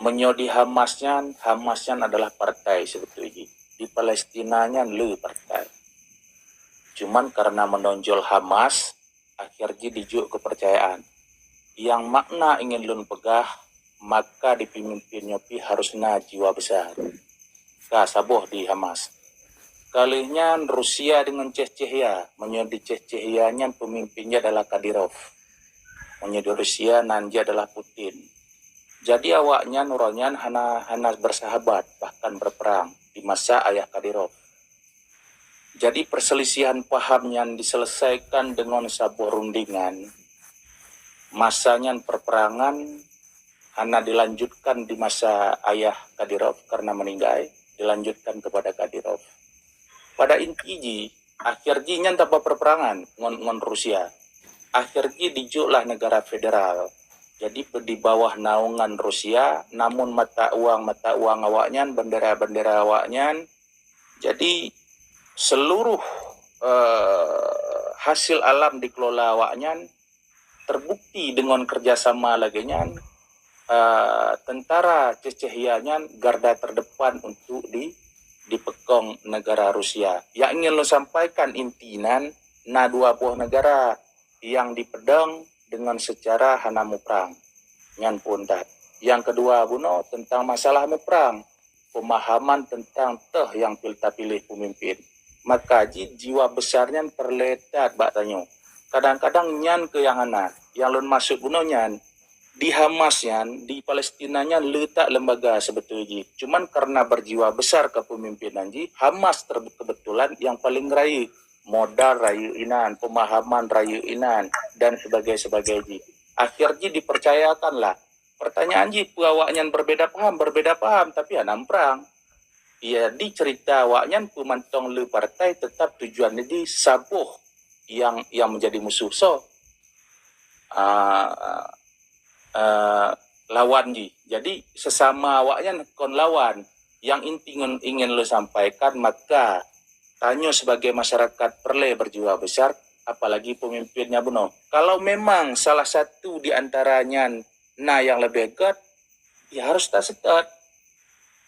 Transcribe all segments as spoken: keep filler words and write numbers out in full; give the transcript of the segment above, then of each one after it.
Meunyoe di Hamas nyan, Hamas nyan adalah partai sibeutôi jih. Di Palestina nyan le partai. Cuman karena menonjol Hamas, akhir jih dijok kepercayaan. Yang makna ingin lôn peugah, maka di pemimpin nyoe pih harus na jiwa besar. Ka saboh di Hamas. Ka lheueh nyan Rusia deungon Chechnya, meunyoe di Chechnya nyan pemimpinnya adalah Kadyrov. Meunyoe di Rusia nan jih adalah Putin. Jadi awaknyan uroe nyan hana, hana bersahabat, bahkan berperang di masa ayah Kadyrov. Jadi perselisihan paham nyan diselesaikan deungon saboh rundingan. Masa nyan perperangan hana dilanjutkan di masa ayah Kadyrov karena meninggai, dilanjutkan kepada Kadyrov. Pada inti jih, akhir jih nyan taba perperangan ngon, ngon Rusia. Akhir jih dijoklah negara federal. Jadi di bawah naungan Rusia, namun mata uang, mata uang awaknyan, bendera-bendera awaknyan. Jadi seluruh, eh, hasil alam dikelola awaknyan terbukti deungon kerjasama lagée nyan, eh, tentara Chechnya nyan garda terdepan untuk di, dipeukong negara Rusia. Yang ingin lôn sampaikan inti nan, na dua boh negara yang dipeudong deungon secara hana muprang. Nyan phon that. Yang kedua bunoe tentang masalah muprang, pemahaman tentang teuh nyang pil-, tapiléh pemimpin. Maka ji-, jiwa besar nyan peureulée that bak tanyoe. Kadang-kadang nyan keuh nyang hana. Nyang lôn maksud bunoe nyan, di Hamas nyan, di Palestina nyan le that lembaga sibeutôi jih. Cuman karena berjiwa besar kepemimpinan jih, Hamas ter-, kebetulan nyang paling rayeuk. Modal rayeuk inan, pemahaman rayeuk inan, dan sebagainya, sebagainya jih. Akhir jih dipercayakanlah. Pertanyaan jih, peue awaknyan berbeda paham? Berbeda paham, tapi hana muprang. Jadi cerita awaknyan peue mantong le partai, tetap tujuan jih saboh nyang, nyang menjadi musuh soe? Ah, eh, lawan jih. Jadi sesama awaknyan kon lawan. Nyang inti ngon ingin lôn sampaikan, maka tanyoe sebagai masyarakat peureulée berjiwa besar, apalagi pemimpinnya bunoe. Kalau memang salah satu di antara nyan na nyang leubeh gét, ya harus taseutôt.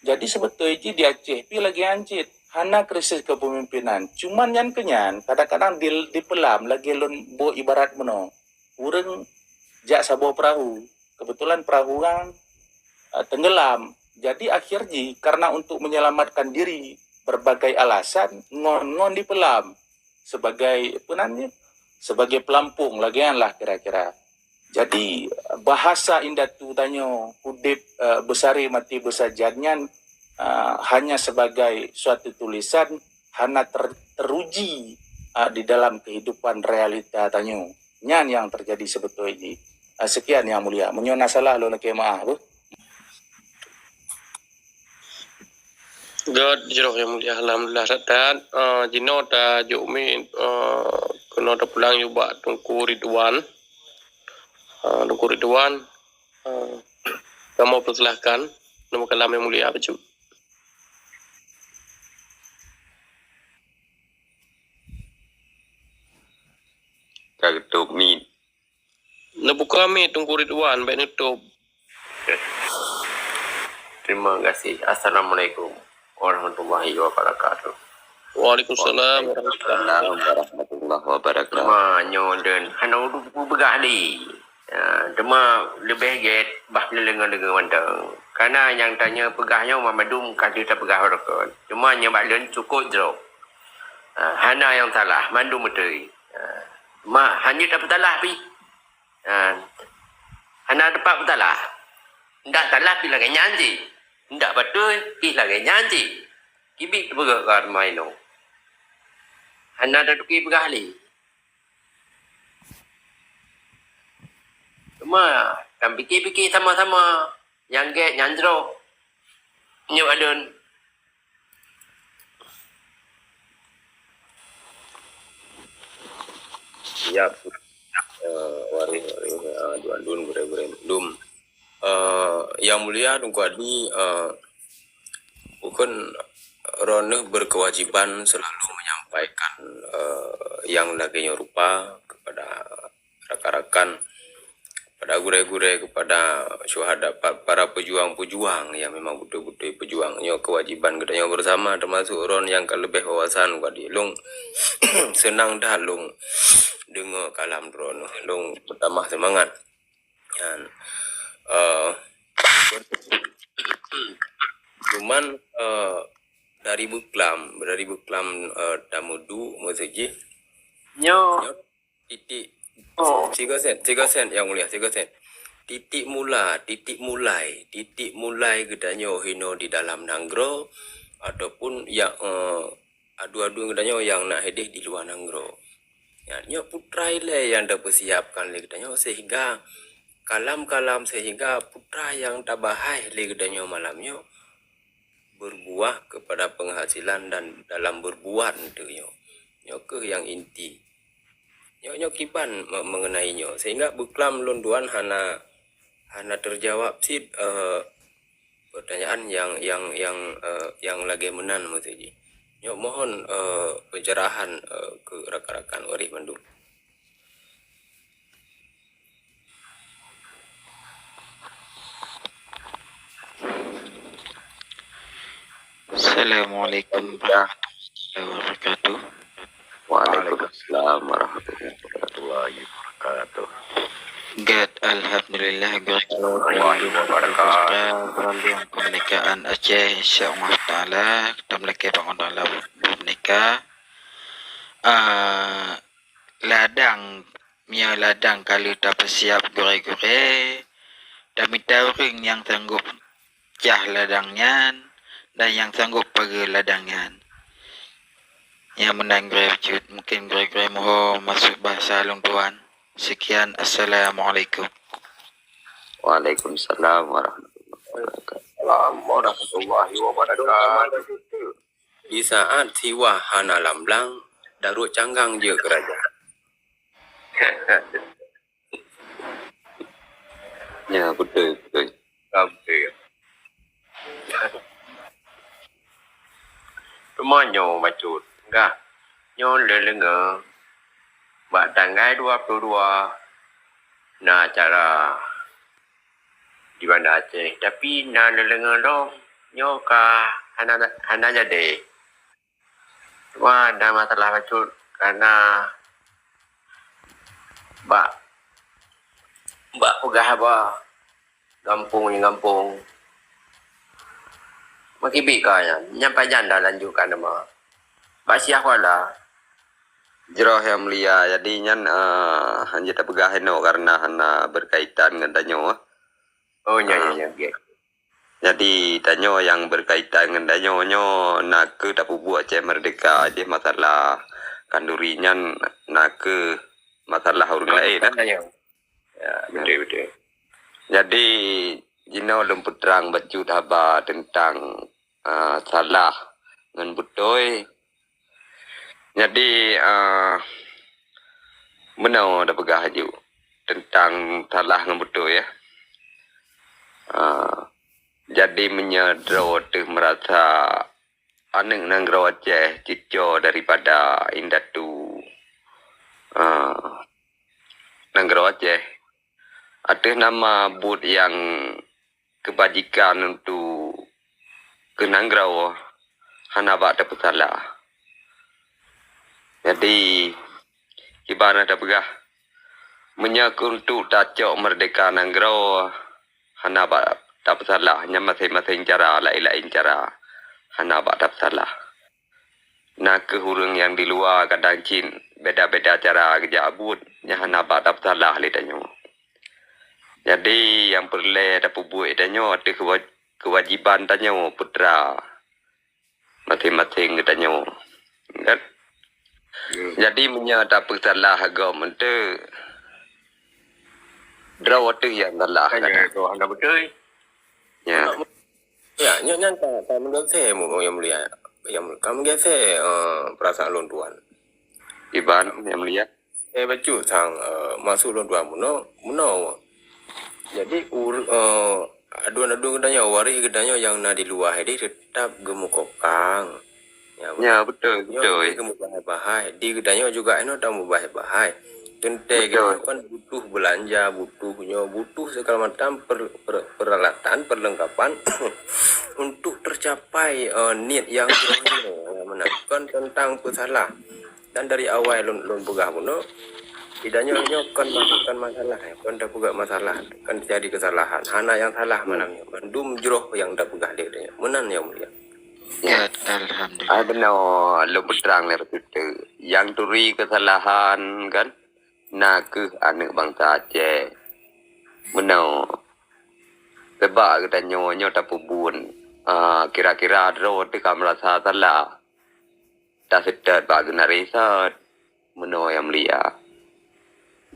Jadi sibeutôi jih di Aceh pih lagée nyan cit, hana krisis kepemimpinan. Cuman nyan keuh nyan, kadang-kadang di, dipeulam lagée lôn buet ibarat bunoe. Ureuëng jak saboh peurahô, kebetulan peurahô nyan, eh, tenggelam. Jadi akhir jih karena untuk menyelamatkan diri, berbagai alasan ngon, ngon dipeulam sebagai, apa namanya, sebagai pelampung, lagée nyan lah kira-kira. Jadi bahasa indatu tanyoe udeb, eh, beusaré maté beusajan nyan, eh, hanya sebagai suatu tulisan, hana ter-, teruji, eh, di dalam kehidupan realita tanyoe. Nyan nyang terjadi sibeutôi jih. Eh, sekian Yang Mulia. Meunyoe na salah lôn lakée meu'ah beuh. Gét jroh Yang Mulia, alhamdulillah that-that. Eh, jinoe tajok mi, eh, keunoe tapulang yue bak Teungku Ridwan. Eh, Teungku Ridwan, eh, kamoe persilahkan. Neumeukalam Yang Mulia bacut. Ka geutôp mic. Neubuka mic Teungku Ridwan, bék neutôp. Terima kasih. Assalamualaikum warahmatullahi wabarakatuh. Waalaikumsalam warahmatullahi wabarakatuh. Teuma nyoe dan hana udu peugah lé. Ya, teuma leubeh gét bah leuleungan deungon mantong. Karena nyang tanyoe peugah nyoe mandum ka jeuet tapeugah barokon. Teuma nyoe bak lôn cukôp jroh. Ha, hana nyang salah, mandum beutôi. Ha, ma, hana tapeusalah pih. Ha, hana teupeu salah. Ndak salah pih lagée nyan jih. Ndak beutôi pih lagée nyan jih. Kibit teupeu ka maino. Hana tatuki peugah lé. Teuma, kan pike-pike sama-sama. Nyang gét, nyang jroh. Nyoe alun. Siap. Eh, waréh, waréh, eh, dua lun, gurée-gurée lom. Eh, Yang Mulia Teungku Adi, eh, bukon droeneuh berkewajiban selalu menyampaikan, eh, yang lagée nyoe rupa kepada rakan-rakan Pada gurée-gurée, kepada syuhada, pa-, para pejuang-pejuang yang memang beutôi-beutôi pejuang. Nyoe kewajiban geutanyoe bersama, termasuk droen nyang ka leubeh wawasan. Ka di lôn seunang that lôn deungoe kalam droen, lôn peutamah seumangat. Dan, eh, cuman, eh, dari beuklam, dari beuklam, eh, tameuduek meuseujih. Nyoe. Titik. Oh. Sigoe sen, sigoe sen, Yang Mulia, sigoe sen. Titik mula, titik mulai, titik mulai geutanyoe hinoe di dalam nanggroe ataupun nyang, eh, adu-adu geutanyoe nyang na hideh di luwa nanggroe. Nyan, nyoe putra ilée nyang tapeusiapkan lé geutanyoe sehingga kalam-kalam, sehingga putra nyang tabahai lé geutanyoe malam nyoe berbuah kepada penghasilan dan dalam berbuat untuk nyoe. Nyoe keuh nyang inti. Nyoe, nyoe kiban me-, mengenai nyoe. Sehingga beuklam lôn tuan hana, hana terjawab cit, eh, pertanyaan yang, yang, yang, eh, yang lagée meunan maksud jih. Nyoe mohon, eh, pencerahan, eh, keu rakan-rakan waréh mandum. Assalamualaikum warahmatullahi wabarakatuh. Waalaikumsalam warahmatullahi wabarakatuh. Gét, alhamdulillah, gét. Warahmatullahi wabarakatuh. Keunikaan Aceh, insya Allah Taala, kita melakée bangun dalam menikah. Ah, ladang, meunyoe ladang ka lheueh tapeusiap gurée-gurée, tamita ureuëng nyang sanggob cah ladang nyan dan nyang sanggob pageue ladang nyan. Nyang meunan gurée bacut, mungken gurée-gurée mohon masuk bahasa lôn tuan. Sekian, assalamualaikum. Waalaikumsalam warahmatullahi wabarakatuh. Assalamualaikum warahmatullahi wabarakatuh. Di saat siwah hana lam blang, daruet canggang jeuet keu raja. Ya, beutôi, beutôi. Ya, beutôi. Teuma nyoe bacut, gah nyoe leuleungeue bak tanggai dua puluh dua na acara di Banda Aceh, tapi na leuleungeue lom nyoe ka hana, hana jadi. Wah, na masalah bacut, karena bak, bak peugah haba gampông ngon gampông. Meukibi ka nyan, nyan pajan dah lanjutkan nama. Bak Syiah Kuala. Jroh Yang Mulia, jadi nyan, eh, hana tapeugah inoe karena hana berkaitan ngon tanyoe. Oh, nya, nya, nya, oke. Jadi, tanyoe nyang berkaitan ngon tanyoe nyoe na kheueh tapeubuet Aceh Merdeka jih masalah khanduri nyan na kheueh masalah ureuëng laén, eh. Ya, betul, betul. Jadi, jinoe lôn peutrang bacut haba teuntang, ah, salah ngon beutôi. Jadi, ah, meunoe tapeugah aju teuntang salah ngon beutôi, ya. Ah, jadi meunyoe droe teuh meurasa aneuëk nanggroe Aceh cit cok daripada indatu, ah, nanggroe Aceh, ateueh nama buet nyang keubajikan untuk keu nanggroe hana bak tapeusalah. Jadi, ibarat tapeugah, meunyoe keu untuk tacok meurdeka nanggroe hana bak tapeusalah, nyan maséng-maséng cara, laén-laén cara hana bak tapeusalah. Na kheueh ureuëng nyang di luwa kadang cit beda-beda cara geujak buet, nyan hana bak tapeusalah lé tanyoe. Jadi, nyang peureulée tapeubuet tanyoe ateueh kewa-, kewajiban tanyoe putra maséng-maséng geutanyoe. Kan? Ya. Jadi, meunyoe tapeusalah gob meunteuek, droe teuh nyang salah, kan? Hana beutôi. Ya. Ya, nyan, nyan ka, ka meugeusé, mu-, Yang Mulia. Yang, ka meugeusé, eh, perasaan lôn tuan. Iban, Yang Mulia. Eh, bacut sang, eh, maksud lôn tuan meunoe, meunoe. Jadi, ur-, eh, aduen-aduen geutanyoe, waréh geutanyoe nyang na di luwa, jadi teutap geumukokang. Ya, beutôi, beutôi. Nyoe geumubahai-bahai. Di geutanyoe juga inoe tamubahe-bahai. Teuntèe kan butuh beulanja, butuh nyoe, butuh segala macam per-, per-, peralatan, perlengkapan untuk tercapai, eh, niat nyang jroh nyoe. Meunan kon teuntang peusalah. Dan dari awai lôn, lôn peugah bunoe, tidak nyoe, nyoe kon, kon masalah, kon tapeugah masalah, kon jadi kesalahan. Hana nyang salah malam nyoe. Mandum jroh nyang tapeugah lé nyoe. Meunan nyang mulia. Ya, alhamdulillah. Ah, beuna, lôn peutrang lé beutôi. Nyang turi kesalahan kan, na kheueh aneuk bansa Aceh. Meunoe. Sebab geutanyoe nyoe tapeubuet, ah, kira-kira droe teuka meurasa salah. Taseutôt bak geunarisot. Meunoe nyang mulia.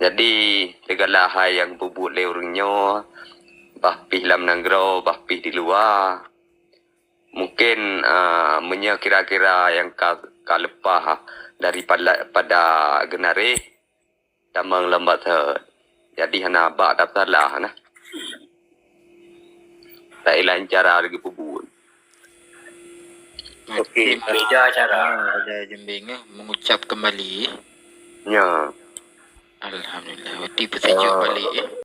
Jadi, segala hai nyang peubuet lé ureuëng nyoe, bah pih lam nanggroe, bah pih di luwa, mungken, ah, meunyoe kira-kira nyang ka, ka leupah daripada, pada geunaréh, tamong lam baset. Jadi hana bak tasalah nah. Laén-laén cara geupeubuet. Okey, beda cara. Ada jembing eh, mengucap kembali. Ya. Alhamdulillah. Berarti petunjuk balik eh.